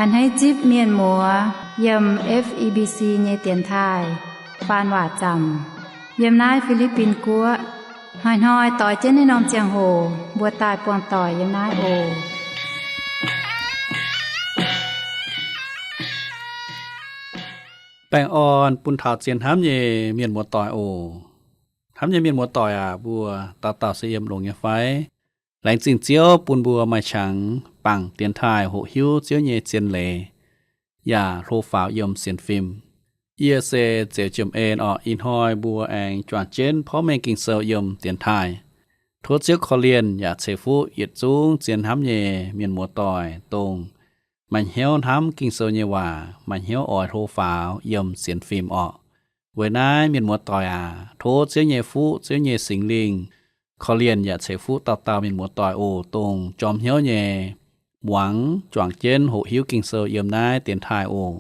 A'hneiv zipv mienh muoz yiem F E B C nyei dienx taaih faan waac zaamc yiem naaiv Fi^li^bin Guoqv. Hnoi-hnoi doix jienv naaiv norm ziangh hoc mbuo daaih buangh doic yiem naaiv oc. Baengh orn bun taux zien hnamv nyei mienh muoz-doic oc. Hnamv nyei mienh muoz-doic aac, mbuo dauh dauh se yiem longx nyei fai? Laengz zingh Ziouv bun mbuo maaih qangx bangc dienx taaih hoqc hiuv Ziouv nyei zien leiz yaac hlo faaux yiem sienx fim. Yie se Zeux Jiem En orqc. Ih hnoi mbuo aengx juangc jienv porv mengh Ging-Sou yiem dienx taaih. Tov Ziouv korv-lienh yaac ceix fuqv yietc zungv zien hnamv nyei mienh muoz-doic, dongh maaih hnyouv hnamv Ging-Sou nyei waac, maaih hnyouv oix hlo faaux yiem sienx fim orqc. Weic naaiv mienh muoz-doic aac, tov Ziouv nyei fuqv, Ziouv nyei Singx Lingh korv-lienh yaac ceix fuqv dauh dauh mienh muoz-doic oc, dongh jorm hnyouv nyei muangx juangc jienv hoqc hiuv Ging-Sou yiem naaiv dienx taaih oc.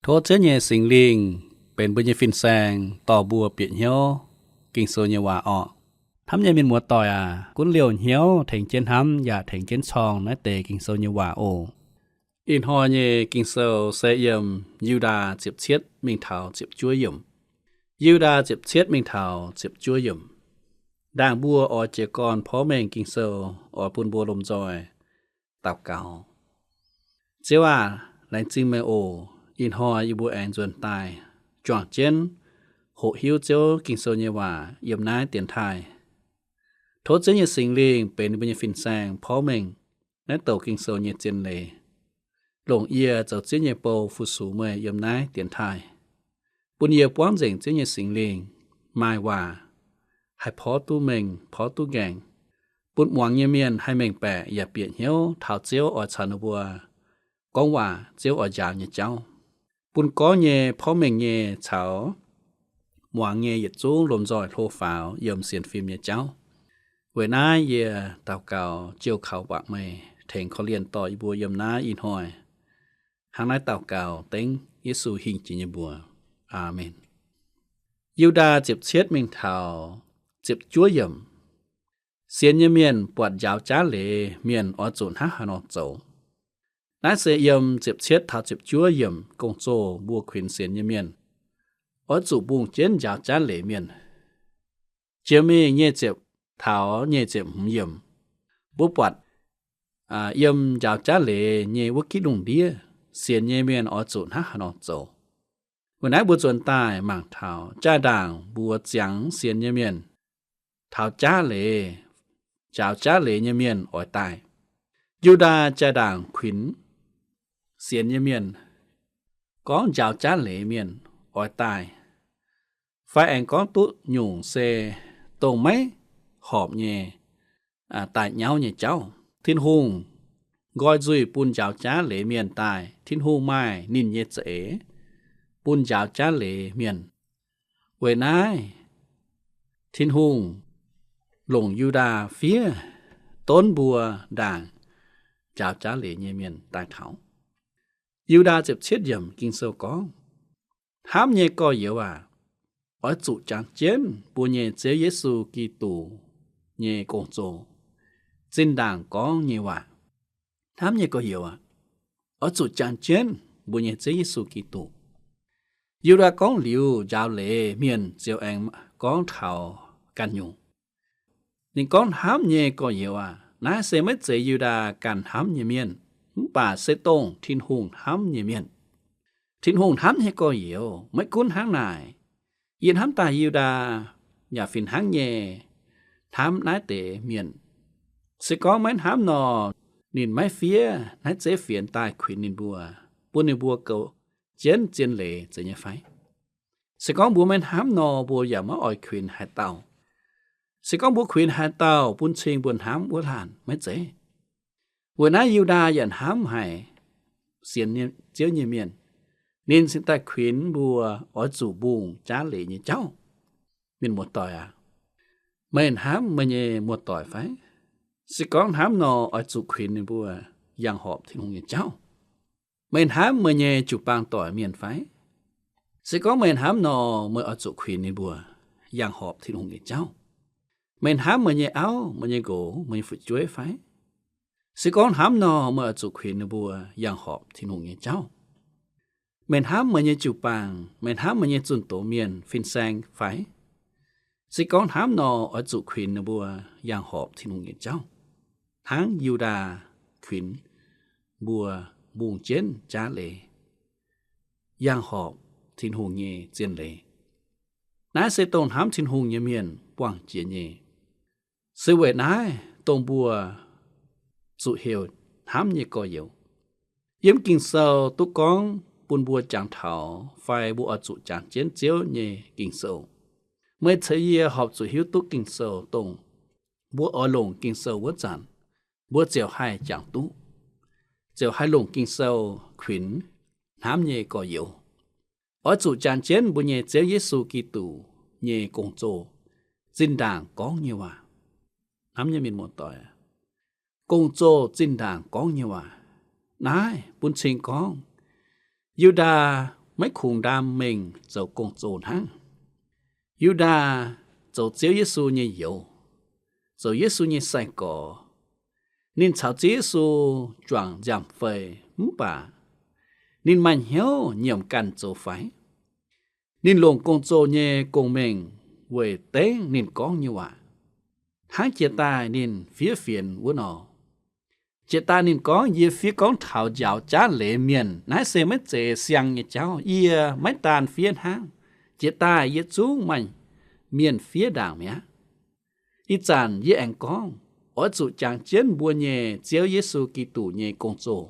Tov Ziouv nyei Singx Lingh benx mbuo nyei fin-saeng dorh mbuo bieqc hnyouv Ging-Sou nyei waac orqc. Hnamv nyei mienh muoz-doic aac, gunv liouh hnyouv tengx jienv hnamv yaac tengx jienv corng naaiv deix Ging-Sou nyei waac oc. Ih hnoi nyei Ging-Sou se yiem Yiudaa ziepc cietv mingh taux ziepc juov yiemc. Yiudaa ziepc cietv mingh taux ziepc juov yiemc. Ndaangc mbuo oix jiez gorn porv mengh Ging-Sou, oix bun mbuo lomh nzoih daux gaux. Ziouv aah! Laengz zingh meih oc. Ih hnoi yie mbuo aengx nzuonx daaih juangc jienv hoqc hiuv Ziouv Ging-Sou nyei waac yiem naaiv dienx taaih. Tov Ziouv nyei Singx Lingh benx mbuo nyei fin-saeng porv mengh naaiv douc Ging-Sou nyei zien leiz, longc yie zoux Ziouv nyei bou fu-sux meih yiem naaiv dienx taaih, bun yie buangv nzengc Ziouv nyei Singx Lingh, maaih waac haih porv duqv mengh, porv duqv nqaengc, bun muangx nyei mienh haih mengh baeqc yaac bieqc hnyouv taux Ziouv oix caux ninh mbuo gorngv waac, Ziouv oix njaaux nyei jauv, bun gorngv nyei, porv mengh nyei caux muangx nyei yietc zungv lomh nzoih hlo faaux yiem sienx fim nyei jauv. Weic naaiv yie daux gaux jiu kaux mbuoqc meih tengx korv-lienh dorh yie mbuo yiem naaiv ih hnoi. Hnangv naaiv daux gaux dengv Yesu hingh jiex nyei mbuox. Aamen. Yiudaa ziepc cietv mingh taux ziepc juov yiemc. Sienx nyei mienh buatc njaaux jaav leiz mienh oix zuqc hnangv haaix nor zoux. Naaiv se yiem ziepc cietv taux ziepc juov yiemc gong-zoh mbuo kuinx sienx nyei mienh oix zuqc mbungh jienv njaaux jaav leiz mienh. Jiex mingh nyic ziepc taux nyic ziepc hmz yiemc, mbuo buatc yiem njaaux jaav leiz nyei wuov gitv lungh ndiev sienx nyei mienh oix zuqc hnangv haaix nor zoux. Weic naaiv mbuo nzuonx daaih mangc taux jaa-ndaangc mbuox ziangx sienx nyei mienh taux jaav leiz, njaaux jaav leiz nyei mienh oix daaih. Yiudaa jaa-ndaangc kuinx sienx nyei mienh gorngv njaaux jaav leiz mienh oix daaih, fai aengx gorngv duqv nyungc se dongh maiv horpc nyei daaih nyauv nyei jauv. Tin-Hungh nqoi nzuih bun njaaux jaav leiz mienh daaih. Tin-Hungh maaih ninh nyei za'eix bun njaaux jaav leiz mienh. Weic naaiv Tin-Hungh longc Yiudaa fiev donv mbuo ndaangc njaaux jaav leiz nyei mienh daaih taux. Yiudaa ziepc cietv yiemc Ging-Sou gorngv, hnamv nyei gorx-youz aac, oix zuqc jangx jienv mbuo nyei Ziouv Yesu Giduc nyei gong-zoh, zinh ndaangc gorngv nyei waac. Hnamv nyei gorx-youz aac, oix zuqc jangx jienv mbuo nyei Ziouv Yesu Giduc. Yiudaa gorngv liuz njaaux leiz mienh ziouc aengx gorngv taux ganh nyungc. Ninh gorngv, hnamv nyei gorx-youz aac, naaiv se maiv zeiz Yiudaa ganh hnamv nyei mienh, mv baac se dongh Tin-Hungh hnamv nyei mienh. Tin-Hungh hnamv nyei gorx-youz maiv gunv hnangv naaic. Yie hnamv daaih Yiudaa yaac fih hnangv nyei hnamv naaiv deix mienh. Se gorngv maiv hnamv nor, ninh maiv fiev naaiv zeiv fienx daaih kuinx ninh mbuo, bun ninh mbuo goux jienv zien leiz, zeiz nyei fai? Se gorngv mbuo maiv hnamv nor, mbuo yaac maiv oix kuinx haaix dauh. Se gorngv mbuo kuinx haaix dauh bun cing mbuo hnamv wuov laanh, maiv zeiz? Weic naaiv Yiudaa yaac hnamv haic sienx Ziouv nyei mienh. Ninh cingx daaih kuinx mbuo oix zuqc mbungh jaav leiz nyei jauv. Mienh muoz-doic aac, meih hnamv meih nyei muoz-doic fai? Se gorngv hnamv nor, oix zuqc kuinx ninh mbuo yangh horpc Tin-Hungh nyei jauv. Meih hnamv meih nyei jiu-baang doic mienh fai? Se gorngv meih hnamv nor, meih oix zuqc kuinx ninh mbuo yangh horpc Tin-Hungh nyei jauv. Meih hnamv meih nyei auv, meih nyei nqox, meih nyei fu'jueiv fai? Se gorngv hnamv nor, meih oix zuqc kuinx ninh mbuo yangh horpc Tin-Hungh nyei jauv. Meih hnamv meih nyei jiu-baang, meih hnamv meih nyei zunh doz mienh fin-saeng fai? Se gorngv hnamv nor, oix zuqc kuinx ninh mbuo yangh horpc Tin-Hungh nyei jauv, hnangv Yu^ndaa kuinx mbuo mbungh jienv jaav leiz yangh horpc Tin-Hungh nyei zien leiz. Naaiv se dongh hnamv Tin-Hungh nyei mienh buangh jiex nyei. Se weic naaiv dongh mbuo zuqc heuc hnamv nyei gorx-youz. Yiem Ging-Sou duqv gorngv bun mbuo jangx taux fai mbuo oix zuqc jangx jienv Ziouv nyei Ging-Sou. Meih ceix yie horpc zuqc hiuv duqv Ging-Sou, dongh mbuo oix longc Ging-Sou wuov zanc, mbuo ziouc haih jangx duqv, ziouc haih longc Ging-Sou kuinx hnamv nyei gorx-youz. Oix zuqc jangx jienv mbuo nyei Ziouv Yesu Giduc nyei gong-zoh zinh ndaangc gorngv nyei waac. Hnamv nyei mienh muoz-doic, gong-zoh zinh ndaangc gorngv nyei waac naaiv bun cing gorngv Yu^ndaa maiv kungx ndaam mengh zoux gong-zoh hnangv. Yu^ndaa zoux Ziouv Yesu nyei youz, zoux Yesu nyei sai-gorx. Ninh caux Ziouv Yesu juangc nziaamv-fei mv baac ninh maaih hnyouv nyiemc ganh zoux faix. Ninh longc gong-zoh nyei gong-mengh weic dengv ninh gorngv nyei waac, hnangv jiex daaih ninh fiev fienx wuov nor. Jiex daaih ninh gorngv, Yie fiev gorngv taux njaaux jaav leiz mienh. Naaiv se maiv zeiz siang nyei jauv. Yie maiv daan fiev hnangv. Jiex daaih yie zungv maaih mienh fiev ndaangc mi'aqv. Ih zanc yie aengx gorngv, oix zuqc jangx jienv mbuo nyei Ziouv Yesu Giduc nyei gong-zoh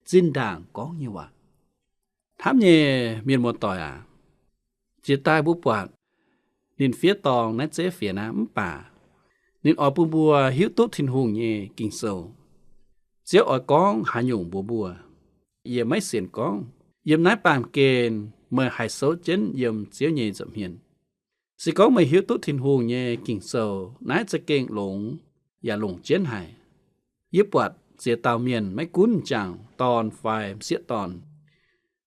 zinh ndaangc gorngv nyei waac. Hnamv nyei mienh muoz-doic aac, jiex daaih mbuo buatc ninh fiev dorngx naaiv zeiv fienx aqv, mv baac ninh oix bun mbuo hiuv duqv Tin-Hungh nyei Ging-Sou. Ziouv oix gorngv haaix nyungc mbuox mbuo, yie maiv sienx gorngv yiem naaiv baamh gen meih haih souv jienv yiem Ziouv nyei nza'hmien. Se gorngv meih hiuv duqv Tin-Hungh nyei Ging-Sou, naaiv za'gengh longx yaac longc jienv haic. Yie buatc ziex dauh mienh, maiv gunv m'jangc dorn fai m'sieqv dorn,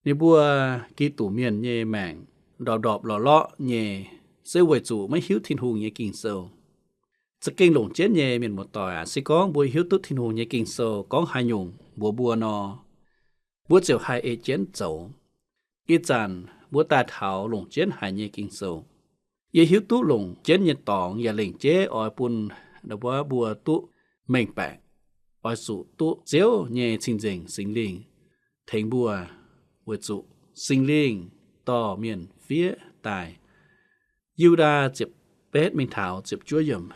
ninh mbuo Giduc mienh nyei maengc ndorpc ndorpc lorqc lorqc nyei, se weic zuqc maiv hiuv Tin-Hungh nyei Ging-Sou. Za'gengh longc jienv nyei, mienh muoz-doic aac. Se gorngv mbuo hiuv duqv Tin-Hungh nyei Ging-Sou gorngv haaix nyungc mbuox mbuo nor, mbuo ziouc haih ei jienv zoux. Ih zanc mbuo daaih taux longc jienv haic nyei Ging-Sou. Yie hiuv duqv longc jienv nyei dorngx yaac lengc jeiv oix bun mbuo duqv mengh baeqc, oix zuqc duqv Ziouv nyei cing-nzengc Singx Lingh tengx mbuo, weic zuqc Singx Lingh dorh mienh fiev daaih. Yiudaa ziepc betv mingh taux ziepc juov yiemc,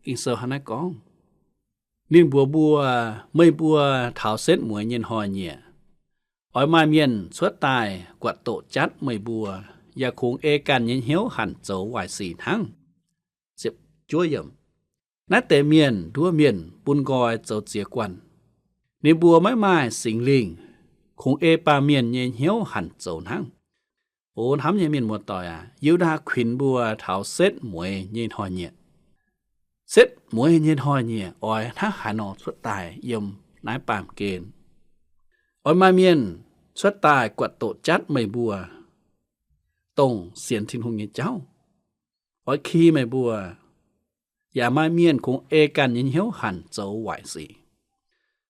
Ging-Sou hnangv naaiv gorngv, ninh mbuox mbuo, Meih mbuo taux setv mueiz nyei hnoi-nyieqc, oix maaih mienh cuotv daaih guatc doqc jatv meih mbuo, yaac kungx ei ganh nyei hnyouv hanc zoux waaic sic hnangv. Naaiv deix mienh nduov mienh bun nqoi zoux ziex guanh. Ninh mbuo maiv maaih Singx Lingh, kungx ei baamh mienh nyei hnyouv hanc zoux hnangv. O hnamv nyei mienh muoz-doic aac, Yiudaa kuinx mbuo taux setv mueiz nyei hnoi-nyieqc. Setv mueiz nyei hnoi-nyieqc oix hnangv haaix nor cuotv daaih yiem naaiv baamh gen? Oix maaih mienh cuotv daaih guatc doqc jatv meih mbuo, dongh sienx Tin-Hungh nyei jauv, oix ki meih mbuo, yaac maaih mienh kungx ei ganh nyei hnyouv hanc zoux waaic sic.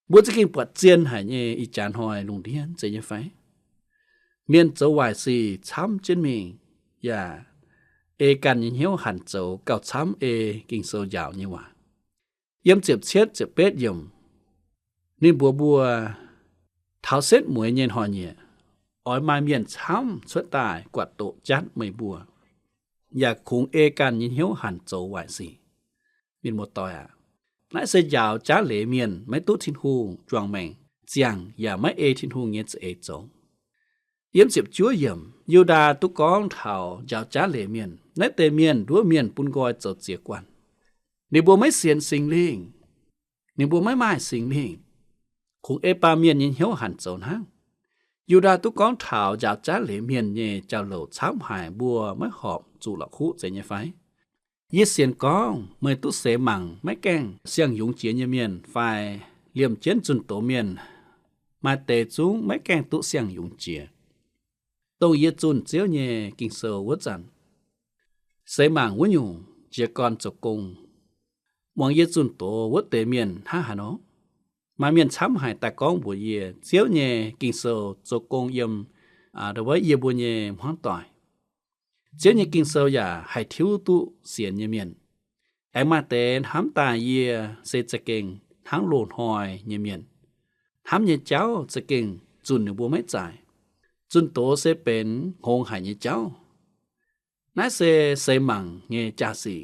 Mbuo za'gengh buatc zien haic nyei ih jaax hnoi lungh ndiev zeiz nyei fai? Mienh zoux waaic sic camv jienv mingh, yaac ei ganh nyei hnyouv hanc zoux gauh camv ei Ging-Sou njaaux nyei waac. Yiem ziepc cietv ziepc betv yiemc, ninh mbuox mbuo, Taux setv mueiz nyei hnoi-nyieqc, oix maaih mienh camv cuotv daaih guatc doqc jatv meih mbuo, yaac kungx ei ganh nyei hnyouv hanc zoux waaic sic. Mienh muoz-doic aac, naaiv se njaaux jaav leiz mienh maiv duqv Tin-Hungh juangc maengc ziangh yaac maiv ei Tin-Hungh nyei za'eix zoux. Yiem ziepc juov yiemc, Yiudaa duqv gorngv taux njaaux jaav leiz mienh. Naaiv deix mienh nduov mienh bun nqoi zoux ziex guanh. Ninh mbuo maiv sienx Singx Lingh. Ninh mbuo maiv maaih Singx Lingh, kungx ei baamh mienh nyei hnyouv hanc zoux hnangv. Yiudaa duqv gorngv taux njaaux jaav leiz mienh nyei jauv-louc camv haic, mbuo maiv horpc zuqc la'kuqv zeiz nyei fai? Yie sienx gorngv meih duqv seix mangc maiv gaengh siang-yungz jiex nyei mienh fai liemh jienv zunh doz mienh, maaih deix zungv maiv gaengh duqv siang-yungz jiex. Dongh yie zunh Ziouv nyei Ging-Sou wuov zanc, seix mangc wuov nyungc jiez gorn zoux gong, muangx yie zunh doz wuov deix mienh hnangv haaix nor? Maaih mienh camv haic daaih gorngv mbuox yie, Ziouv nyei Ging-Sou zoux gong yiem, aa, ndau wuov yie mbuo nyei hmuangv doic. Ziouv nyei Ging-Sou yaac haih tiuv duqv sienx nyei mienh. Aengx maaih deix hnamv daaih yie se za'gengh hnangv loz-hnoi nyei mienh. Hnamv nyei jauv za'gengh zunh ninh mbuo maiv zaaic. Zunh doz se benx hngongx haic nyei jauv. Naaiv se seix mangc nyei jaa-sic,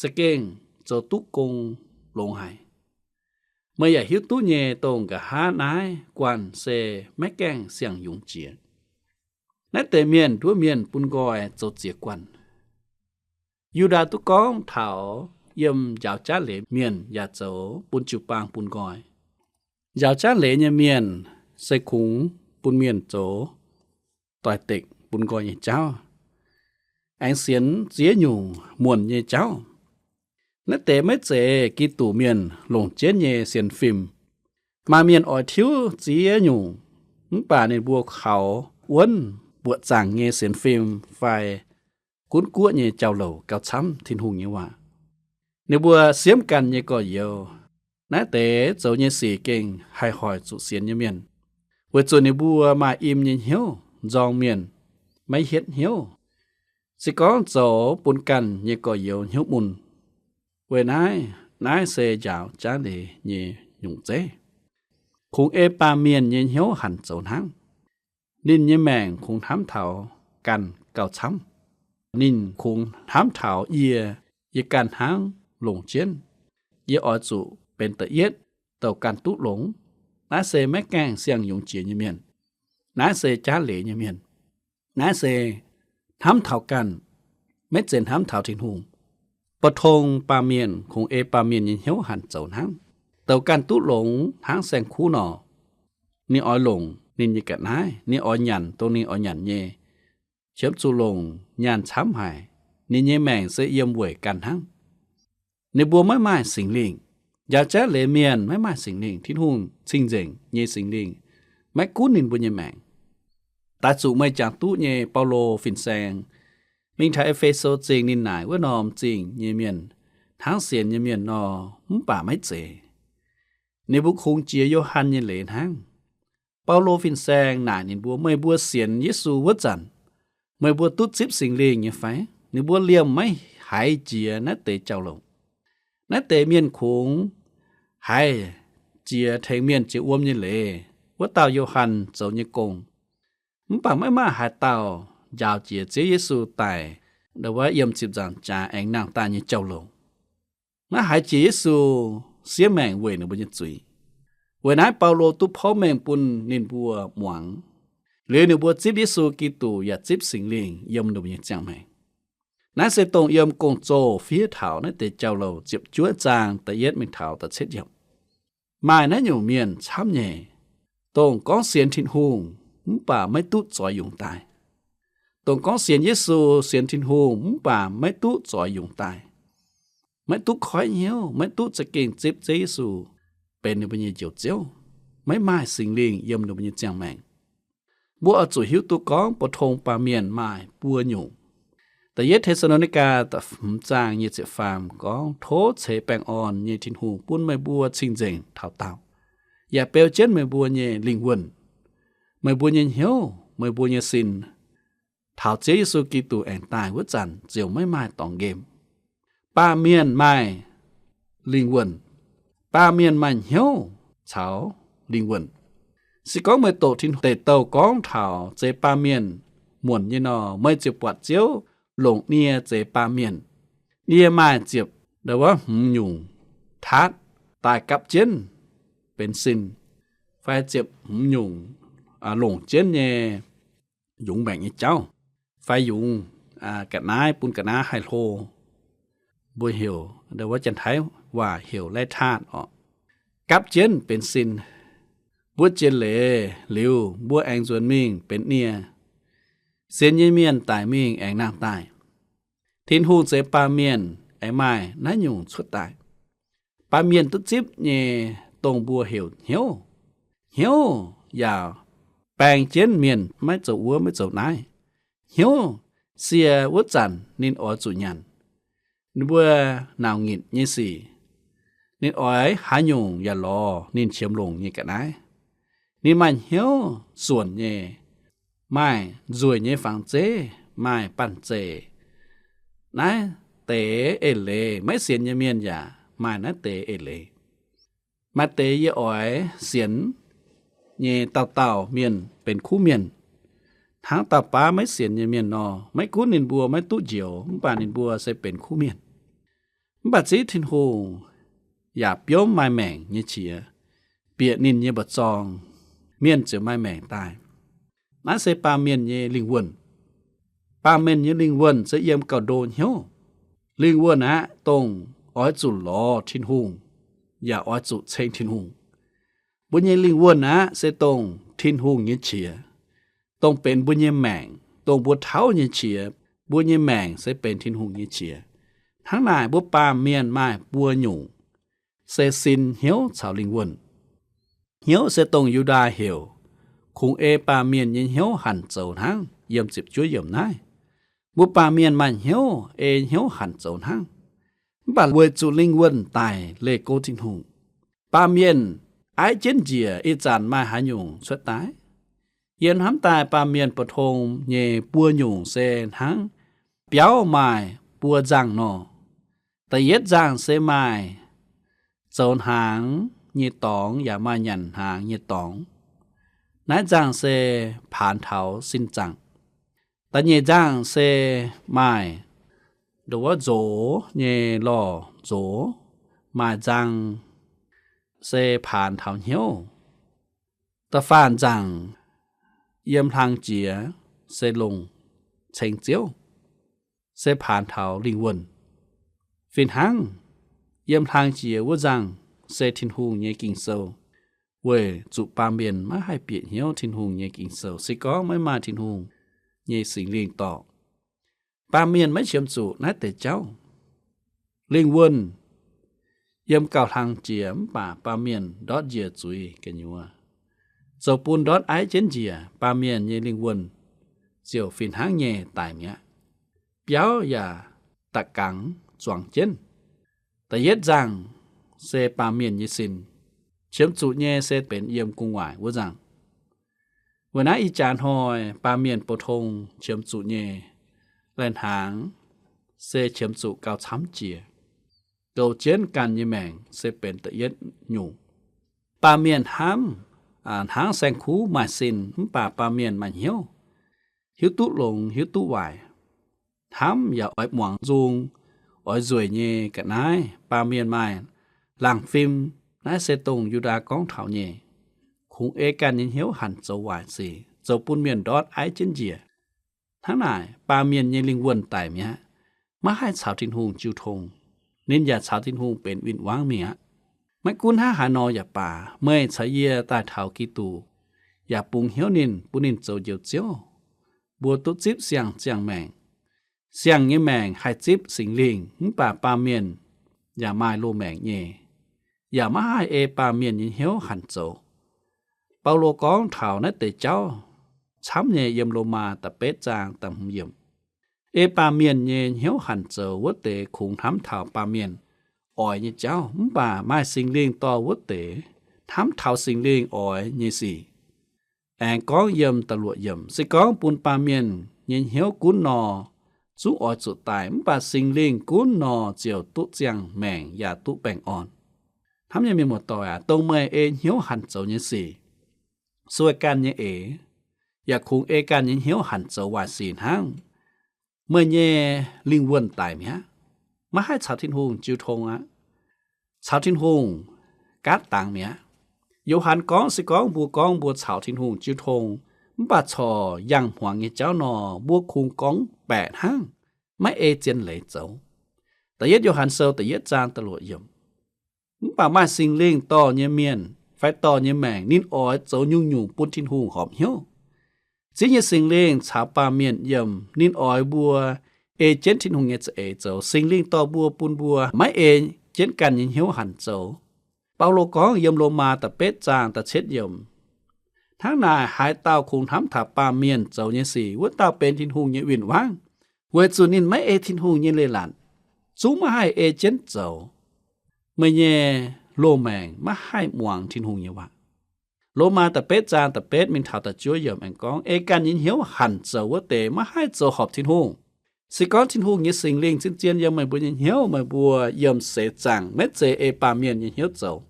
za'gengh zoux duqv gong longx haic. Meih yaac hiuv duqv nyei, dongh nqa'haav naaiv guanh se maiv gaengh siang-yungz jiex. Naaiv deix mienh nduov mienh bun nqoi zoux ziex guanh. Yu^ndaa duqv gorngv taux yiem njaaux jaav leiz mienh yaac zoux bun jiu-baang bun nqoi. Njaaux jaav leiz nyei mienh se kungx bun mienh zoux doix-dekc bun nqoi nyei jauv, aengx sienx ziex nyungc muonc nyei jauv. Naaiv deix maiv zeiz Giduc mienh longc jienv nyei sienx fim. Maaih mienh oix tiuv ziex nyungc, mv baac ninh mbuo kaux wuonv mbuoqc zaangc nyei sienx fim fai gunv guoqv nyei jauv-louc gauh camv Tin-Hungh nyei waac. Ninh mbuo siemv ganh nyei gorx-youz. Naaiv deix zoux nyei sic gengh haih hoic zuqc sienx nyei mienh, weic zuqc ninh mbuo maaih im nyei hnyouv, nzorng mienh, maiv hietv hnyouv. Se gorngv zoux bun ganh nyei gorx-youz hnyouv mun. Weic naaiv, naaiv se njaaux jaav leiz nyei nyungc zeiv. Kungx ei baamh mienh nyei hnyouv hanc zoux hnangv. Ninh nyei maengc kungx hnamv taux ganh gauh camv. Ninh kungx hnamv taux yie, yie ganh hnangv longc jienv. Yie oix zuqc benx da'yietv douc ganh duqv longx. Naaiv se maiv gaengh siang-yungz jiex nyei mienh. Naaiv se jaav leiz nyei mienh. Naaiv se hnamv taux ganh, maiv zeiz hnamv taux Tin-Hungh. Mbuo tong baamh mienh kungx ei baamh mienh nyei hnyouv hanc zoux hnangv. Douc ganh duqv longx hnangv saeng-kuv nor, ninh oix longc ninh nyei ga'naaiv, ninh oix nyanc dongh ninh oix nyanc nyei, qiemx zuqc longc nyaanh camv haic. Ninh nyei maengc se yiem weic ganh hnangv. Ninh mbuo maiv maaih Singx Lingh. Njaaux jaav leiz mienh maiv maaih Singx Lingh. Tin-Hungh cing-nzengc nyei Singx Lingh maiv gunv ninh mbuo nyei maengc. Daaih zuqc meih jangx duqv nyei Baulo fin-saeng mingh taux E^fe^so Zingh ninh naaic wuov norm zingh nyei mienh, hnangv sienx nyei mienh nor, mv baac maiv zeiz. Ninh mbuo kungx jiex Yo^han nyei leiz hnangv. Baulo fin-saeng naaic ninh mbuo, meih mbuo sienx Yesu wuov zanc, meih mbuo duqv zipv Singx Lingh nyei fai? Ninh mbuo liemh maiv haiz jiex naaiv deix jauv-louc. Naaiv deix mienh kungx haiz jiex tengx mienh jiex wuom nyei leiz, wuov dauh Yo^han zoux nyei gong. Mv baac maiv maaih haaix dauh njaaux jiex Ziouv Yesu daaih, ndau wuov yiem ziepc nzaangc jaax aengx nangh daaih nyei jauv-louc. Maiv haiz jiex Yesu siev maengc weic ninh mbuo nyei zuiz. Weic naaiv Baulo duqv porv mengh bun ninh mbuo muangx. Liuz ninh mbuo zipv Yesu Giduc yaac zipv Singx Lingh yiem ninh mbuo nyei ziangh maengc. Naaiv se dongh yiem Gong-Zoh fiev taux naaiv deix jauv-louc ziepc juov zaang da'yietv mingh taux da'cietv yiemc. Maaih naaiv nyungc mienh camv nyei, dongh gorngv sienx Tin-Hungh mv baac maiv duqv zoix yungz daaih. Dongh gorngv sienx Yesu, sienx Tin-Hungh mv baac maiv duqv zoix yungz daaih. Maiv duqv koiv hnyouv, maiv duqv za'gengh zipv Ziouv Yesu benx ninh mbuo nyei Njoux Ziouv, maiv maaih Singx Lingh yiem ninh mbuo nyei ziangh maengc. Mbuo oix zuqc hiuv duqv gorngv mbu'tong baamh mienh maaih buo nyungc. Da'yietv Te^saa^lo^ni^gaa da'hmz zaang nyic ziepc faam gorngv, tov ceix baengh orn nyei Tin-Hungh bun meih mbuo cing-nzengc taux daauh, yaac beu jienv meih mbuo nyei lingh wuonh, meih mbuo nyei hnyouv, meih mbuo nyei sin, taux Ziouv Yesu Giduc aengx daaih wuov zanc ziouc maiv maaih dorngx nqemh. Baamh mienh maaih lingh wuonh. Baamh mienh maaih hnyouv caux lingh wuonh. Se gorngv meih doqc Tin-Hungh deic-douh gorngv taux zeix baamh mienh muonc nyei nor, meih ziouc buatc Ziouv longc nie zeix baamh mienh. Nie maaih ziepc, ndau wuov, hmz nyungc taatv daaih gapv jienv benx sin, fai ziepc hmz nyungc, aa, longc jienv nyei yungz maengc nyei jauv, fai yungz, aa, ga'naaiv bun ga'naaiv haih hlo. Mbuo heuc, ndau wuov, Janx-Taiv waac heuc แร่ธาตุ orqc. Gapv jienv benx sin. Mbuo jiex leiz liuz, mbuo aengx nzuonx mingh benx nie. Sienx nyei mienh daic mingh aengx nangh daaih. Tin-Hungh zeix baamh mienh aengx maaih naaiv nyungc cuotv daaih. Baamh mienh duqv zipv nyei dongh mbuo heuc hnyouv. Hnyouv yaac baeng jienv mienh maiv zoux wuov maiv zoux naaiv. Hnyouv sie wuov zanc ninh oix zuqc nyanc. Ninh mbuo nauc ngitc nyei sic, Ninh oix haaix nyungc yaac lorz ninh qiemx longc nyei ga'naaiv. Ninh maaih hnyouv suonc nyei, maaih nzueic nyei fangx zeiv, maaih banh zeic. Naaiv deix eix leiz, maiv sienx nyei mienh yaac maaih naaiv deix eix leiz. Maaih deix yie oix sienx nyei dauh dauh mienh benx kuv mienh, hnangv dauh baav maiv sienx nyei mienh nor. Maiv gunv ninh mbuo maiv duqv njoux, mv baac ninh mbuo se benx kuv mienh. Mv baac ziex Tin-Hungh yaac biomv maaih maengc nyei qiex, bieqc ninh nyei mba'zorng, mienh ziouc maaih maengc daaih. Naaiv se baamh mienh nyei lingh wuonh. Baamh mienh nyei lingh wuonh se yiem gauh ndo hnyouv. Lingh wuonh aqv, dongh oix zuqc lorz Tin-Hungh yaac oix zuqc ceng Tin-Hungh. Mbuo nyei lingh wuonh aqv, se dongh Tin-Hungh nyei qiex, dongh benx mbuo nyei maengc, dongh mbuo tauv nyei qiex. Mbuo nyei maengc se benx Tin-Hungh nyei qiex. Hnangv naaic, mbuo baamh mienh maaih buo nyungc, se sin, hnyouv caux lingh wuonh. Hnyouv se dongh Yu^ndaa heuc, kungx ei baamh mienh nyei hnyouv hanc zoux hnangv, yiem ziepc juov yiemc naaiv. Mbuo baamh mienh maaih hnyouv, ei hnyouv hanc zoux hnangv. Mv baac weic zuqc lingh wuonh daic leih go Tin-Hungh, baamh mienh aiv jienv njiec ih zanc maaih haaix nyungc cuotv daaih? Yiem hnamv daaih baamh mienh pou-tong nyei buo nyungc se hnangv biauv maaih buo nzangh nor. Da'yietv nzangh se maaih zoux hnaangx nyei dorngx yaac maaih nyanc hnaangx nyei dorngx. Naaiv nzangh se paanx taux sin zaangc. Da'nyeic nzangh se maaih ndo wuov nzox nyei lorh nzox, maaih nzangh se paanx taux hnyouv. Da'faanh nzangh yiem hlang jiex se longc ceng Ziouv, se paanx taux lingh wuonh. Fih hnangv, yiem hlang jiex wuov nzangh se Tin-Hungh nyei Ging-Sou, weic zuqc baamh mienh maiv haih bieqc hnyouv Tin-Hungh nyei Ging-Sou, se gorngv maiv maaih Tin-Hungh nyei Singx Lingh dorh. Baamh mienh maiv qiemx zuqc naaiv deix jauv. Lingh wuonh yiem gauh hlang jiex, mv baac baamh mienh ndortv njiec zuiz gu'nyuoz, zoux bun ndortv aiv jienv njiec, baamh mienh nyei lingh wuonh ziouc fih hnangv nyei daic mi'aqv. Biauv yaac da'gangx zuangx jienv. Da'yietv nzangh se baamh mienh nyei sin. Qiemx zuqc nyei se benx yiem gu'nguaaic wuov nzangh. Weic naaiv ih jaax hnoi baamh mienh pou-tong qiemx zuqc nyei, lai-hnaangx se qiemx zuqc gauh camv jiex. Goux jienv ganh nyei maengc se benx da'yietv nyungc. Baamh mienh hnamv, aa, hnangv saeng-kuv maaih sin, mv baac baamh mienh maaih hnyouv, hiuv duqv longx hiuv duqv waaic, hnamv yaac oix muangx nzung, oix nzueic nyei ga'naaiv. Baamh mienh maaih laangh fim. Naaiv se dongh Yu^ndaa gorngv taux nyei, kungx ei ganh nyei hnyouv hanc zoux waaic sic, zoux bun mienh ndortv aiv jienv njiec. Hnangv naaic, baamh mienh nyei lingh wuonh daic mi'aqv, maiv haih caux Tin-Hungh jiu tong. Ninh yaac caux Tin-Hungh benx win-wangv mingh aqv. Maiv gunv hnangv haaix nor yaac baac, meih caux yie daaih taux Giduc, yaac bungx hnyouv ninh, bun ninh zoux Njoux Ziouv, mbuo duqv zipv siang-ziangh maengc. Siang nyei maengc haih zipv Singx Lingh, mv baac baamh mienh yaac maaih loz-maengc nyei, yaac maiv haih ei baamh mienh nyei hnyouv hanc zoux. Baulo gorngv taux naaiv deix jauv camv nyei yiem Lomaa da'betv zaang da'hmz yiemc. Ei baamh mienh nyei hnyouv hanc zoux wuov deix kungx hnamv taux baamh mienh oix nyei jauv, mv baac maaih Singx Lingh dorh wuov deix hnamv taux Singx Lingh oix nyei sic. Aengx gorngv yiem da'luoqc yiemc, se gorngv bun baamh mienh nyei hnyouv gunv nor, zungv oix zuqc daic, mv baac Singx Lingh gunv nor ziouc duqv ziangh maengc yaac duqv baengh orn. Hnamv nyei mienh muoz-doic aac, dongh meih ei hnyouv hanc zoux nyei sic, sueih ganh nyei eix, yaac kungx ei ganh nyei hnyouv hanc zoux waaic sic hnangv. Meih nyei lingh wuonh daic mi'aqv, maiv haih caux Tin-Hungh jiu tong aqv. Caux Tin-Hungh gaatv dangx mi'aqv. Yo^han gorngv, se gorngv mbuo gorngv mbuo caux Tin-Hungh jiu tong, mv baac corc yangh hmuangx nyei jauv nor, mbuo kungx gorngv baeqc hnangv, maiv ei zien leiz zoux. Da'yietv Yo^han Sou da'yietv zaang da'luoqc yiemc. Mv baac maaih Singx Lingh dorh nyei mienh fai dorh nyei maengc, ninh oix zoux nyungc-nyungc bun Tin-Hungh horpc hnyouv. Ziouv nyei Singx Lingh caux baamh mienh yiem, ninh oix mbuo ei jienv Tin-Hungh nyei za'eix zoux. Singx Lingh dorh mbuo bun mbuo maiv ei jienv ganh nyei hnyouv hanc zoux. Baulo gorngv yiem Lomaa da'betv zaang da'cietv yiemc, hnangv naaic, haaix dauh kungx hnamv taux baamh mienh zoux nyei sic, wuov dauh benx Tin-Hungh nyei win-wangv, weic zuqc ninh maiv ei Tin-Hungh nyei leiz-latc, zungv maiv haih ei jienv zoux. meih nyei loz-maengc maiv haih muangx Tin-Hungh nyei waac. Lomaa da'betv zaang da'betv mingh taux da'juov yiemc aengx gorngv, ei ganh nyei hnyouv hanc zoux wuov deix maiv haih zoux horpc Tin-Hungh. Se gorngv Tin-Hungh nyei Singx Lingh zien-zien yiem meih mbuo nyei hnyouv, meih mbuo yiem seix zaangc maiv zeiz ei baamh mienh nyei hnyouv zoux.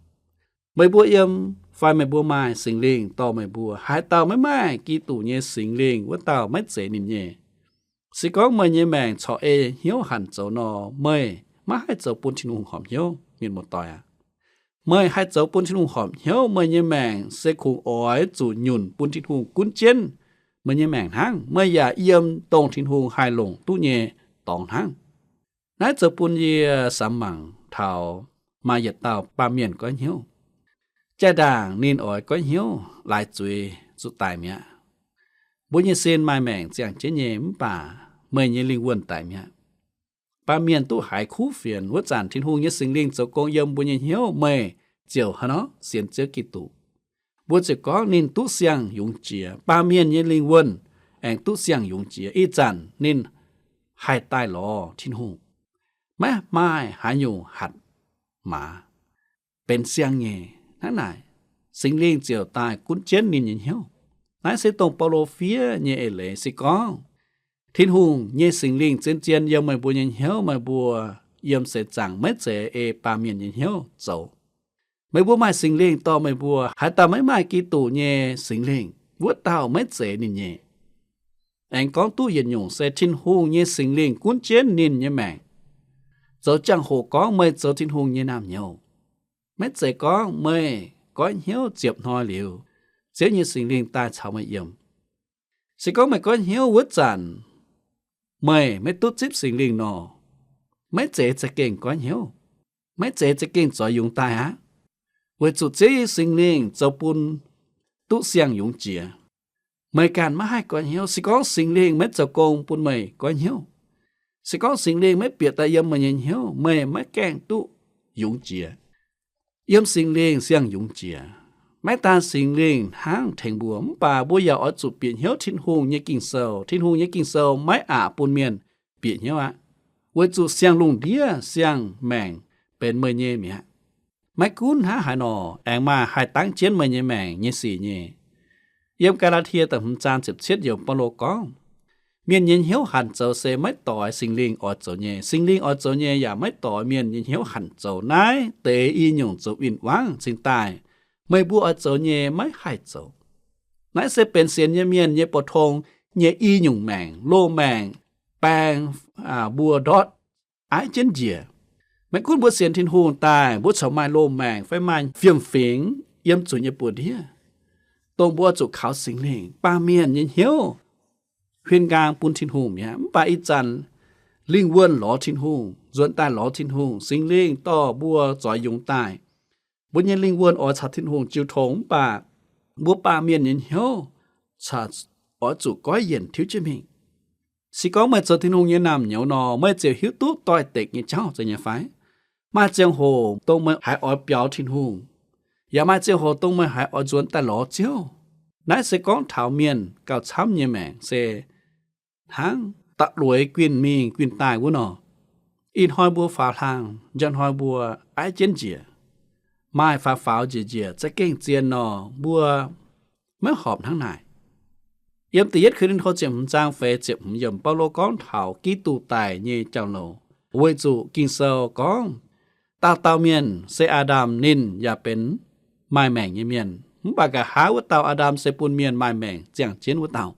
Meih mbuo yiem fai meih mbuo maaih Singx Lingh dorh meih mbuo, haaix dauh maiv maaih Giduc nyei Singx Lingh, wuov dauh maiv zeiz ninh nyei. Se gorngv meih nyei maengc corc ei hnyouv hanc zoux nor, meih maiv haih zoux bun Tin-Hungh horpc hnyouv, mienh muoz-doic aac. Meih haih zoux bun Tin-Hungh horpc hnyouv, meih nyei maengc se kungx oix zuqc nyunc bun Tin-Hungh gunv jienv meih nyei maengc hnangv. Meih yaac yiem dongh Tin-Hungh haih longc duqv nyei dorngx hnangv. Naaiv zoux bun yie samx mangc taux maaih yietc dauh baamh mienh goiv hnyouv. Jaa-ndaangc ninh oix goiv hnyouv laaix zuiz zuqc daic mi'aqv. Mbuo nyei sin maaih maengc ziangh jienv nyei, mv baac meih nyei lingh wuonh daic mi'aqv. Baamh mienh duqv haiz kuv fienx wuov zanc, Tin-Hungh nyei Singx Lingh zoux gong yiem mbuo nyei hnyouv, meih ziouc haaix nor sienx Ziouv Giduc. Mbuo ziouc gorngv ninh duqv siang-yungz jiex. Baamh mienh nyei lingh wuonh aengx duqv siang-yungz jiex. Ih zanc ninh haih daaih lorz Tin-Hungh, maiv maaih haaix nyungc hatc maaz, benx siang nyei. Hnangv naaic, Singx Lingh ziouc daaih gunv jienv ninh nyei hnyouv. Naaiv se dongh Baulo fiev nyei eix leiz. Se gorngv Tin-Hungh nyei Singx Lingh zien-zien yiem meih mbuo nyei hnyouv, meih mbuo yiem seix zaangc maiv zeiz ei baamh mienh nyei hnyouv zoux. Meih mbuo maaih Singx Lingh dorh meih mbuo. Haaix dauh maiv maaih Giduc nyei Singx Lingh, wuov dauh maiv zeiz ninh nyei. Aengx gorngv duqv yietc nyungc se Tin-Hungh nyei Singx Lingh gunv jienv ninh nyei maengc. Zoux jangx-hoc gorngv meih zoux Tin-Hungh nyei naamh nyouz, maiv zeiz gorngv meih goiv hnyouv ziepc hnoi liuz, Ziouv nyei Singx Lingh daaih caux meih yiem. Se gorngv meih goiv hnyouv wuov zanc meih maiv duqv zipv Singx Lingh nor, maiv zeiz za'gengh goiv hnyouv, maiv zeiz za'gengh zoix yungz daaih aqv. Weic zuqc Ziouv nyei Singx Lingh zoux bun duqv siang-yungz jiex. Meih ganh maiv haih goiv hnyouv. Se gorngv Singx Lingh maiv zoux gong bun meih goiv hnyouv, se gorngv Singx Lingh maiv bieqc daaih yiem meih nyei hnyouv, meih maiv gaengh duqv yungz jiex. Yiem Singx Lingh siang-yungz jiex. Maiv daan Singx Lingh hnangv tengx mbuo, mv baac mbuo yaac oix zuqc bieqc hnyouv Tin-Hungh nyei Ging-Sou. Tin-Hungh nyei Ging-Sou maiv aqc bun mienh bieqc hnyouv aqv, weic zuqc siang-lungh ndiev siang-maengc benx meih nyei mi'aqv. Maiv gunv hnangv haaix nor, aengx maaih haih dangv jienv meih nyei maengc nyei sic nyei. Yiem Gaa^laa^tie da'hmz zaang ziepc cietv yiemc Baulo gorngv, mienh nyei hnyouv hanc zoux se maiv doix Singx Lingh oix zoux nyei. Singx Lingh oix zoux nyei yaac maiv doix mienh nyei hnyouv hanc zoux. Naaiv deix i nyungc zoux win-wangv cingx daaih meih mbuo oix zoux nyei maiv haih zoux. Naaiv se benx sienx nyei mienh nyei pou-tong nyei i nyungc maengc, loz-maengc, baeng, mbuo ndortv, aiv jienv njiec. Maiv gunv mbuo sienx Tin-Hungh daaih, mbuo corc maaih loz-maengc fai maaih fiem-fingx yiem zuqc nyei buoz-ndiev, dongh mbuo zuqc kaux Singx Lingh, baamh mienh nyei hnyouv huin nqaang bun Tin-Hungh mi'aqv. Mv baac ih zanc lingh wuonh lorz Tin-Hungh, nzuonx daaih lorz Tin-Hungh, Singx Lingh dorh mbuo zoix yungz daaih. Mbuo nyei lingh wuonh oix caux Tin-Hungh jiu tong, mv baac mbuo baamh mienh nyei hnyouv corc oix zuqc goiv yienc tiuv jienv mingh. Se gorngv meih zoux Tin-Hungh nyei naamh nyouz nor, meih ziouc hiuv duqv doix-dekc nyei jauv, zeiz nyei fai? Maaih ziangh hoc dongh meih haiz oix biaux Tin-Hungh, yaac maaih ziangh hoc dongh meih haiz oix nzuonx daaih lorz Ziouv. Naaiv se gorngv taux mienh gauh camv nyei maengc se hnangv da'lueiz guinh mingh guinh daaih wuov nor. Ih hnoi mbuo faaux hlang, njang hnoi mbuo aiv jienv njiec, maaih faaux faaux njiec njiec za'gengh zien nor, mbuo maiv horpc hnangv naaic. Yiem da'yietv Ko^lin^to ziepc hmz zaang feix ziepc hmz yiemc, Baulo gorngv taux Giduc daic nyei jauv-louc, weic zuqc Ging-Sou gorngv, dauh dauh mienh se Aa^ndam ninh yaac benx maaih maengc nyei mienh, mv baac nqa'haav wuov dauh Aa^ndam se bun mienh maaih maengc ziangh jienv wuov dauh.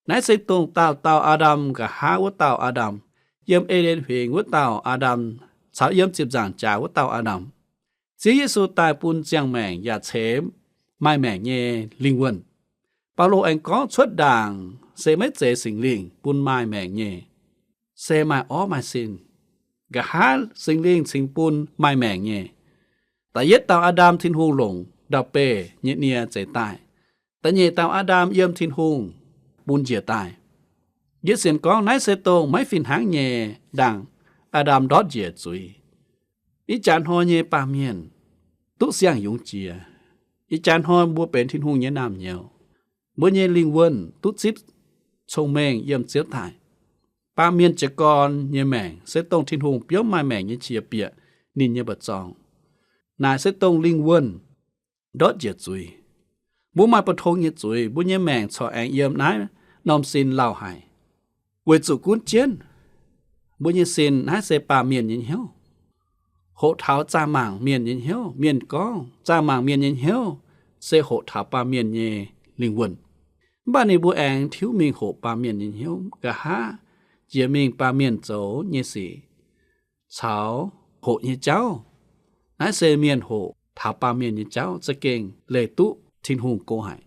Naaiv se dongh dauh dauh Aa^ndam, nqa'haav wuov dauh Aa^ndam, yiem E^nden Huingx wuov dauh Aa^ndam, caux yiem ziepc nzaangc jaax wuov dauh Aa^ndam. Ziouv Yesu daaih bun ziangh maengc yaac ceix maaih maengc nyei lingh wuonh. Baulo aengx gorngv cuotv ndaangc se maiv zeiz Singx Lingh bun maaih maengc nyei, se maaih orv maaih sin. Nqa'haav Singx Lingh cingx bun maaih maengc nyei. Da'yietv dauh Aa^ndam Tin-Hungh longc ndau-beih nyei nie zeix daaih. Da'nyeic dauh Aa^ndam yiem Tin-Hungh bun njiec daaih. Yie sienx gorngv naaiv se dongh maiv fih hnangv nyei ndaangc Aa^ndam ndortv njiec zuiz. Ih jaax hnoi nyei baamh mienh duqv siang-yungz jiex. Ih jaax hnoi mbuo benx Tin-Hungh nyei naamh nyouz. Mbuo nyei lingh wuonh duqv zipv cong-mengh yiem Ziouv daaih. Baamh mienh jiez gorn nyei maengc se dongh Tin-Hungh biomv maaih maengc nyei qiex bieqc ninh nyei mba'zorng. Naaic se dongh lingh wuonh ndortv njiec zuiz. Mbuo maaih bu tong nyei zuiz, mbuo nyei maengc corc aengx yiem naaiv norm sin lauh haic. Weic zuqc gunv jienv mbuo nyei sin, naaiv se baamh mienh nyei hnyouv. Hoqc taux zaah mangc mienh nyei hnyouv, mienh gorngv zaah mangc mienh nyei hnyouv se hoqc taux baamh mienh nyei lingh wuonh. Mv baac ninh mbuo aengx tiuv mingh hoqc baamh mienh nyei hnyouv, nqa'haav jiex mingh baamh mienh zoux nyei sic caux hoqc nyei jauv. Naaiv se mienh hoqc taux baamh mienh nyei jauv za'gengh leih duqv Tin-Hungh go haic.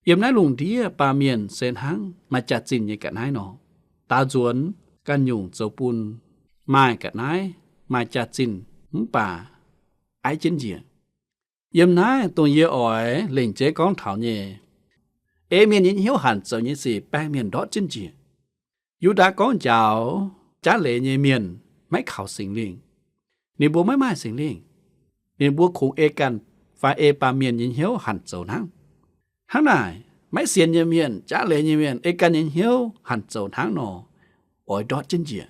Yiem naaiv lungh ndiev baamh mienh se hnangv maaih jaax-zinh nyei ga'naaiv nor. Daaux nzuonx ganh nyungc zoux bun maaih ga'naaiv, maaih jaax-zinh mv baac aiv jienv njiec. Yiem naaiv dongh yie oix lengc jeiv gorngv taux nyei, ei mienh nyei hnyouv hanc zoux nyei sic baeng mienh ndortv jienv njiec. Yu^ndaa gorngv njaaux jaav leiz nyei mienh maiv kaux Singx Lingh. Ninh mbuo maiv maaih Singx Lingh. Ninh mbuo kungx ei ganh fai ei baamh mienh nyei hnyouv hanc zoux hnangv. Hnangv naaic, maiv sienx nyei mienh, jaav leiz nyei mienh ei ganh nyei hnyouv hanc zoux hnangv nor, oix ndortv jienv njiec.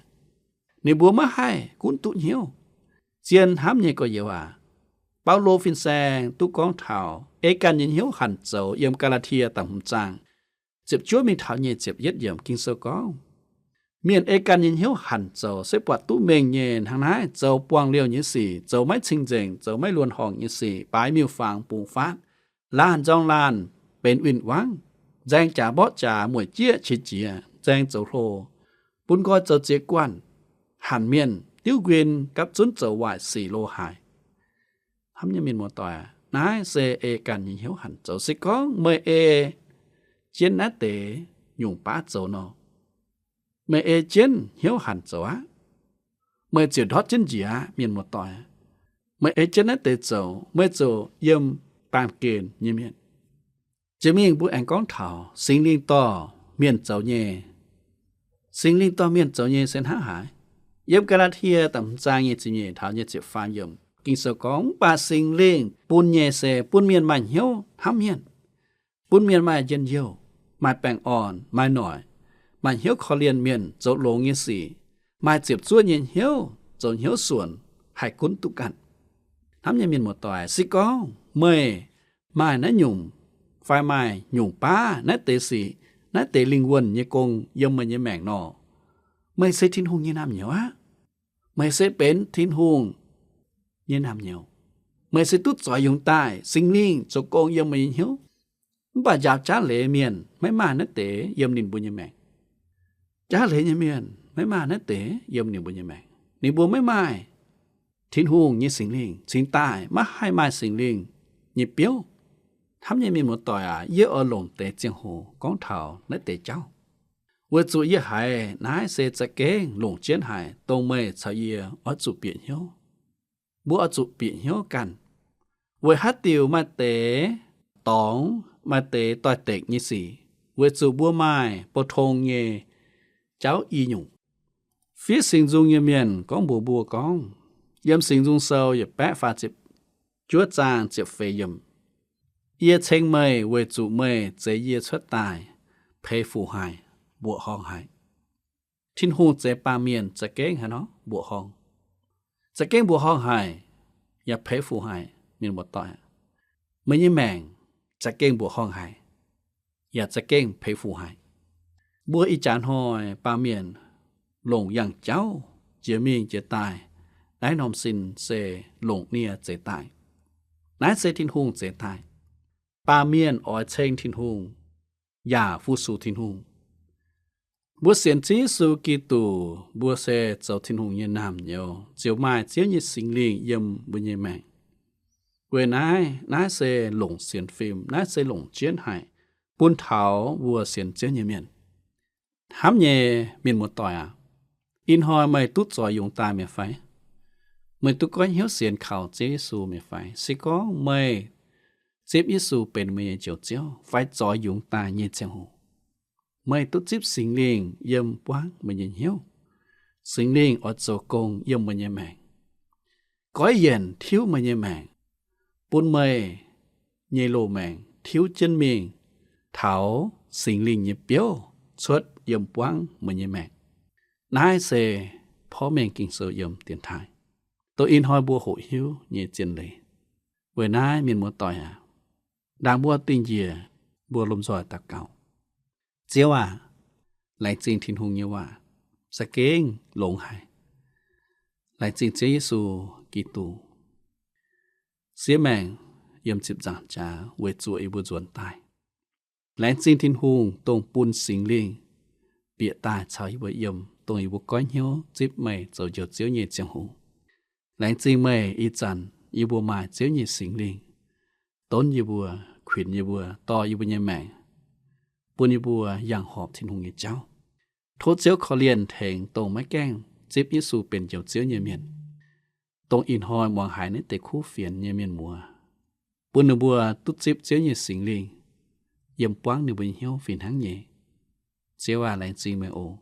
Ninh mbuo maiv haih gunv duqv hnyouv. Zien hnamv nyei gorx-youz aac, Baulo fin-saeng duqv gorngv taux ei ganh nyei hnyouv hanc zoux yiem Gaa^laa^tie da'hmz zaang ziepc juov mingh taux nyic ziepc yietv yiemc. Ging-Sou gorngv, mienh ei ganh nyei hnyouv hanc zoux se buatc duqv mengh nyei hnangv naaiv, zoux buangh liouh nyei sic, zoux maiv cing-nzengc, zoux maiv luonx horngc nyei sic, baaix miuc-fangx bungx faatv, laanh nzorng laanh benx win-wangv, nzaeng jaax mborqv jaax, mueic jieqv qiex jiez, nzaeng zoux hlo, bun nqoi zoux ziex guanh, hanc mienh, diuv nquin, gapv zunv zoux waaic sic lo haaix. Hnamv nyei mienh muoz-doic, naaiv se ei ganh nyei hnyouv hanc zoux. Se gorngv meih ei jienv naaiv deix nyungc baav zoux nor, meih ei jienv hnyouv hanc zoux aqv, meih ziouc ndortv jienv njiec aqv, mienh muoz-doic. Meih ei jienv naaiv deix zoux, meih ziouc yiem baamh gen nyei mienh. Jiex mingh mbuo aengx gorngv taux Singx Lingh dorh mienh zoux nyei. Singx Lingh dorh mienh zoux nyei se hnangv haaix? Yiem Gaa^laa^tie da'hmz zaang nyic ziepc nyeic taux nyic ziepc faam yiemc, Ging-Sou gorngv, mv baac Singx Lingh bun nyei se bun mienh maaih hnyouv hnamv mienh, bun mienh maaih njien-youh, maaih baengh orn, maaih noic, maaih hnyouv korv-lienh mienh, zoux longx nyei sic, maaih ziepc zuoqv nyei hnyouv, zoux hnyouv suonc, haih gunv duqv ganh. Hnamv nyei mienh muoz-doic, se gorngv meih maaih naaiv nyungc fai maaih nyungc baav naaiv deix sic, naaiv deix lingh wuonh nyei gong yiem meih nyei maengc nor, meih se Tin-Hungh nyei naamh nyouz aqv. Meih se benx Tin-Hungh nyei naamh nyouz. Meih se duqv zoix yungz daaih, Singx Lingh zoux gong yiem meih nyei hnyouv. Mv baac njaaux jaav leiz mienh maiv maaih naaiv deix yiem ninh mbuo nyei maengc. Jaav leiz nyei mienh maiv maaih naaiv deix yiem ninh mbuo nyei maengc. Ninh mbuo maiv maaih Tin-Hungh nyei Singx Lingh cingx daaih, maiv haih maaih Singx Lingh nyei biouv. Hnamv nyei mienh muoz-doic aac, yie oix longc deix ziangh hoc gorngv taux naaiv deix jauv, weic zuqc yie haiz naaiv se za'gengh longc jienv haic, dongh meih caux yie oix zuqc bieqc hnyouv. Mbuo oix zuqc bieqc hnyouv ganh, weic haaix diuc maaih deix dorngx, maaih deix doix-dekc nyei sic, weic zuqc mbuo maaih bou tong nyei jauv i nyungc. Fiev singx nzung nyei mienh gorngv mbuox mbuo gorngv, yiem Singx Nzung Sou yietc baeqv faah ziepc juov zaang ziepc feix yiemc, yie ceng meih weic zuqc meih zeix yie cuotv daaih, peix fuc haic, mbuoqc horngh haic. Tin-Hungh zeix baamh mienh za'gengh haaix nor mbuoqc horngh, za'gengh mbuoqc horngh haic, yaac peix fuc haic, mienh muoz-doic. Meih nyei maengc za'gengh mbuoqc horngh haic, yaac za'gengh peix fuc haic. Mbuo ih jaax hnoi baamh mienh longc yangh jauv jiex mingh jiex daaih, naaiv norm sin se longc nie zeix daaih. Naaiv se Tin-Hungh zeix daaih. Baamh mienh oix ceng Tin-Hungh yaac fu-sux Tin-Hungh. Mbuo sienx Ziouv Yesu Giduc, mbuo se zoux Tin-Hungh nyei naamh nyouz, ziouc maaih Ziouv nyei Singx Lingh yiem mbuo nyei maengc. Weic naaiv, naaiv se longc sienx fim, naaiv se longc jienv haic, bun taux mbuo sienx Ziouv nyei mienh. Hnamv nyei mienh muoz-doic aac, ih hnoi meih duqv zoix yungz daaih mi'aqv fai? Meih duqv goiv hnyouv sienx kaux Ziouv Yesu mi'aqv fai? Se gorngv meih zipv Yesu benx meih nyei Njoux Ziouv fai zoix yungz daaih nyei ziangh hoc, meih duqv zipv Singx Lingh yiem buangv meih nyei hnyouv. Singx Lingh oix zoux gong yiem meih nyei maengc, goiv yienc tiuv meih nyei maengc, bun meih nyei loz-maengc tiuv jienv mingh taux Singx Lingh nyei biouv cuotv yiem buangv meih nyei maengc. Naaiv se porv mengh Ging-Sou yiem dienx taaih. dongh ih hnoi mbuo hoqc hiuv nyei zien leiz. Weic naaiv mienh muoz-doic aac, ndaangc mbuo dingh njiec mbuo lomh nzoih daux gaux, Ziouv aac, laengz zingh Tin-Hungh nyei waac za'gengh longx haic. Laengz zingh Ziouv Yesu Giduc siev maengc yiem ziepc nzaangc jaax weic zuoqc yie mbuo nzuonx daaih. Laengz zingh Tin-Hungh dongh bun Singx Lingh bieqc daaih caux yie mbuo yiem, dongh yie mbuo goiv hnyouv zipv meih zoux Njoux Ziouv nyei ziangh hoc. Laengz zingh meih ih zanc yie mbuo maaih Ziouv nyei Singx Lingh donv yie mbuo, kuinx yie mbuo, dorh yie mbuo nyei maengc, bun yie mbuo yangh horpc Tin-Hungh nyei jauv. Tov Ziouv korv-lienh tengx dongh maiv gaengh zipv Yesu benx Njoux Ziouv nyei mienh, dongh ih hnoi muangx haiz naaiv deix kuv fienx nyei mienh muoz, bun ninh mbuo duqv zipv Ziouv nyei Singx Lingh yiem buangv ninh mbuo nyei hnyouv fih hnangv nyei. Ziouv aac, laengz zingh meih oc.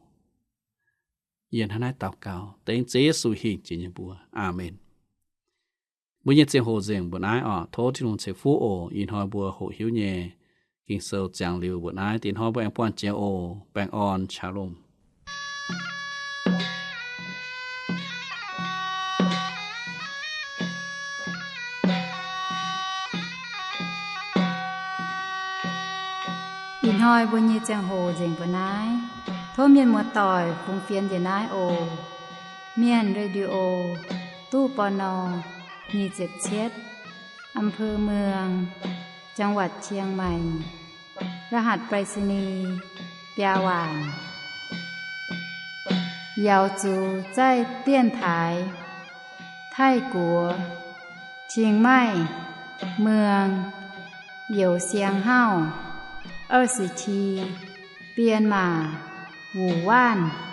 Yie hnangv naaiv daux gaux dengv Ziouv Yesu hingh jiex nyei mbuox. Aamen. Mbuo nyei ziangh hoc nzengc mbuo naaiv oc. Tov Tin-Hungh ceix fuqv oc. Ih hnoi mbuo hoqc hiuv nyei Ging-Sou ziangx liuz mbuo naaiv, dingc hnoi mbuo aengx buangh jiex oc. Baengh orn, Shalom. Ih hnoi mbuo nyei ziangh hoc nzengc mbuo naaiv. Tov mienh muoz-doic fungx fienx njiec naaiv oc. Mienh Radio, ตู้ ปณ. nyic ziepc cietv, อำเภอเมือง จังหวัดเชียงใหม่ รหัสไปรษณีย์ biaa waanc. Yaux zuqc zaih dienx taaix Taiv-Guoqv, Qing Maih, Mueng, Youz Siang Hauv, 二十七, Bienh Maac, Wuc Waanv.